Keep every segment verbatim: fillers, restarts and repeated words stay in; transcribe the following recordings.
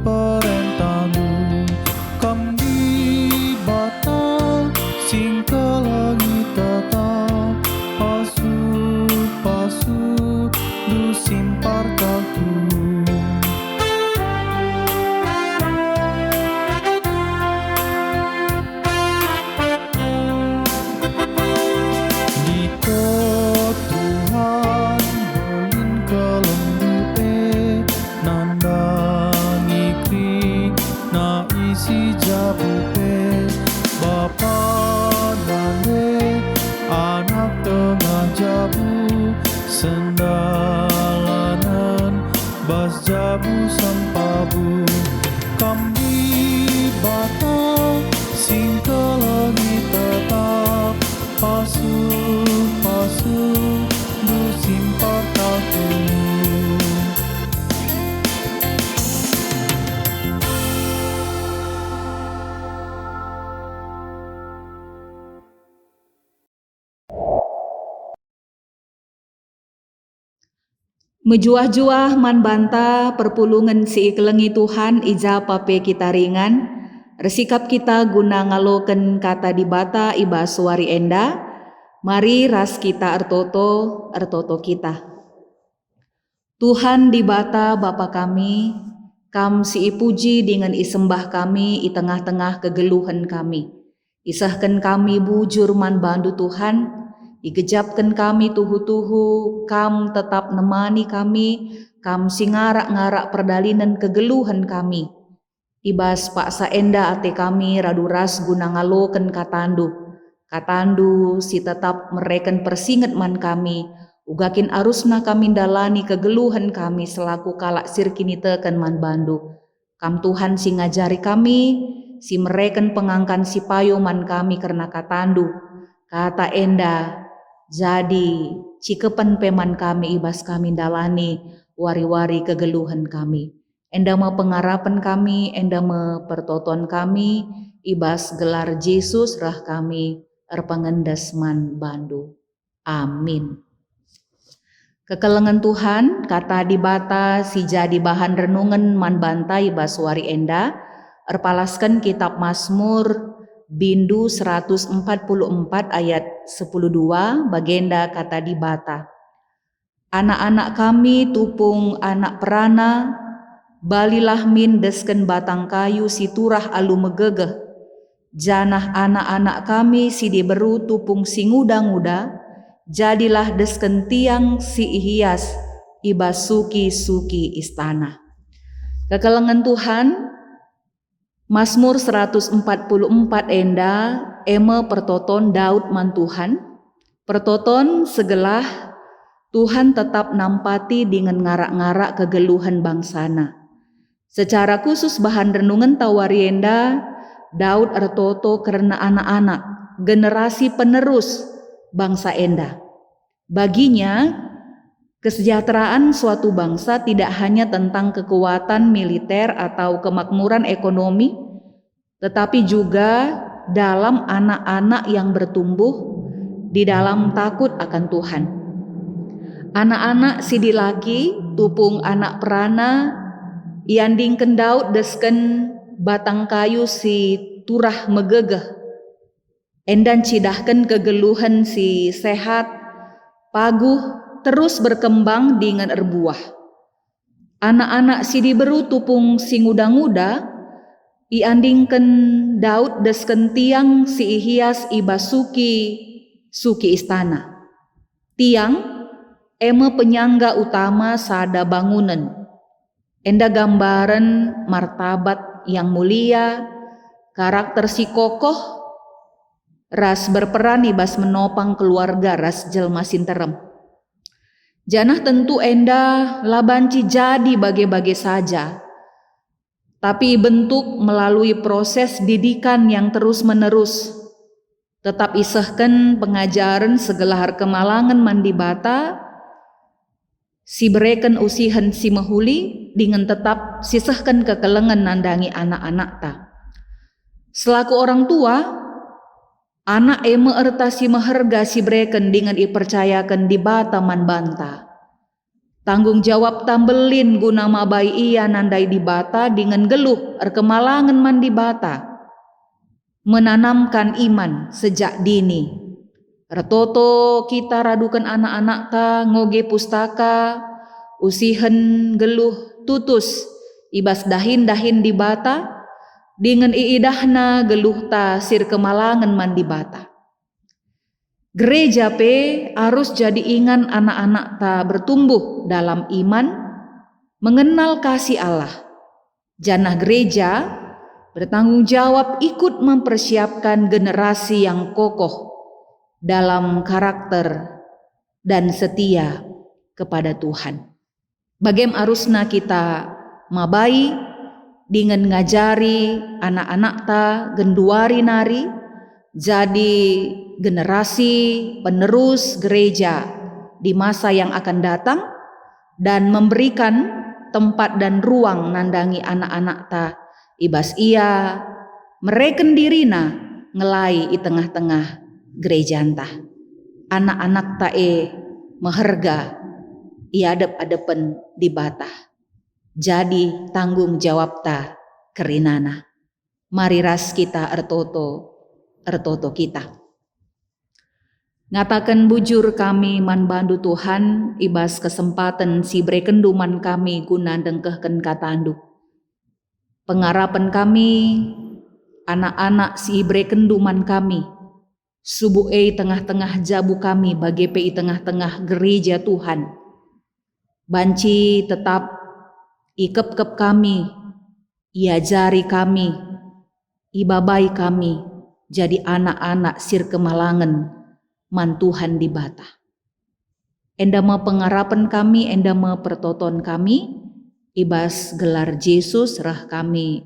perentahndu. Kam Dibata si ngkelengi tetap, pasu-pasundu si mpartakku. Ndiko Tuhan, mbelin kelengndu e, nandangi kerina isi jabu pe. Bapa nande, Anak tengah jabu, sendalanen bas jabu sempabu. Kam Dibata si ngkelengi tetap, pasu-pasundu si mpartakku. Mejuah-juah man banta perpulungen si ikelengi Tuhan, i ja pa pe kita ringan. Ersikap kita guna ngaloken Kata Dibata i bas wari enda. Mari ras kita ertoto, ertoto kita. Tuhan Dibata Bapa kami, Kam si ipuji dingen isembah kami i tengah-tengah kegeluhen kami. Isehken kami bujur man baNdu, Tuhan. Igejapken kami tuhu-tuhu Kam tetap nemani kami, Kam si ngarak-ngarak perdalinen kegeluhen kami. I bas paksa enda ate kami radu ras guna ngaloken KataNdu. KataNdu si tetap mereken persinget man kami, uga kin arusna kami ndalani kegeluhen kami selaku kalak si erkiniteken man baNdu. Kam Tuhan si ngajari kami, si mereken pengangkan si payo man kami kerna KataNdu. Kata enda jadi cikepen pe man kami i bas kami ndalani wari-wari kegeluhen kami. Enda me pengarapen kami, enda me pertoton kami, i bas gelar Jesus reh kami erpengendes man baNdu. Amin. Kekelengen Tuhan, Kata Dibata si jadi bahan renungen man banta i bas wari enda, erpalasken Kitap Masmur, bindu seratus empat puluh empat ayat sepuluh dua, bagenda Kata Dibata. Anak-anak kami tupung anak perana, balilah min desken batang kayu si turah alu megegeh, janah anak-anak kami si diberu tupung si nguda-nguda, jadilah desken tiang si ihias i bas suki-suki istana. Kekelengen Tuhan, Masmur seratus empat puluh empat enda e me pertoton Daud man Tuhan, pertoton segelah Tuhan tetap nampati dingen ngarak-ngarak kegeluhen bangsaNa. Secara khusus bahan renungenta wari enda, Daud ertoto kerna anak-anak, generasi penerus bangsa enda. Baginya, kesejahteraan suatu bangsa tidak hanya tentang kekuatan militer atau kemakmuran ekonomi, tetapi juga dalam anak-anak yang bertumbuh di dalam takut akan Tuhan. Anak-anak si dilaki, tupung anak perana, iandingken Daud desken batang kayu si turah megegeh. Enda ncidahken kegeluhen si sehat, paguh, terus berkembang dingen erbuah. Anak-anak si diberu tupung si nguda-nguda, iandingken Daud desken tiang si ihias i bas suki-suki istana. Tiang e me penyangga utama sada bangunen. Enda gambaren martabat yang mulia, karakter si kokoh, ras berperan i bas menopang keluarga ras jelma si nterem. Janah tentu enda la banci jadi bage-bage saja, tapi ibentuk melalui proses didikan yang terus-menerus. Tetap isehken pengajaren segelah erkemalangen man Dibata, si bereken usihen si mehuli, dingen tetap sisehken kekelengen nandangi anak-anakta. Selaku orang tua, anak e me erta si meherga si bereken dingen ipercayaken Dibata man banta. Tanggung jawabta mbelin guna mabai ia nandai Dibata dingen nggeluh erkemalangen man Dibata. Menanamkan iman sejak dini. Ertoto kita raduken anak-anakta ngoge pustaka, usihen nggeluh tutus i bas dahin-dahin Dibata, dingen iidahna nggeluhta si erkemalangen man Dibata. Gereja pe arus jadi ingan anak-anakta bertumbuh dalam iman, mengenal kasih Allah. Janah gereja bertanggung jawab ikut mempersiapkan generasi yang kokoh dalam karakter dan setia kepada Tuhan. Bagem arusna kita mabai dingen ngajari anak-anakta genduari nari jadi generasi penerus gereja di masa yang akan datang, dan memberikan tempat dan ruang nandangi anak-anakta i bas ia mereken dirina ngelai i tengah-tengah gerejanta. Anak-anakta e meherga i adep-adepen Dibata. Jadi tanggung jawabta kerinana. Mari ras kita ertoto, ertoto kita. Ngataken bujur kami man bandu Tuhan, i bas kesempaten si iberekenndu man kami guna ndengkehken katandu. Pengarapen kami, anak-anak si iberekenndu man kami, subuk e i tengah-tengah jabu kami bage pe i tengah-tengah gereja Tuhan. Banci tetap ikepkep kami, iajari kami, ibabai kami jadi anak-anak si erkemalangen man Tuhan Dibata. Enda me pengarapen kami, enda me pertoton kami, i bas gelar Jesus reh kami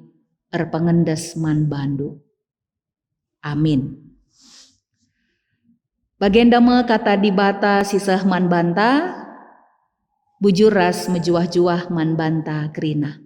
erpengendes man bandu. Amin. Bagenda me kata Dibata si seh man banta, bujur ras mejuah-juah man banta kerina.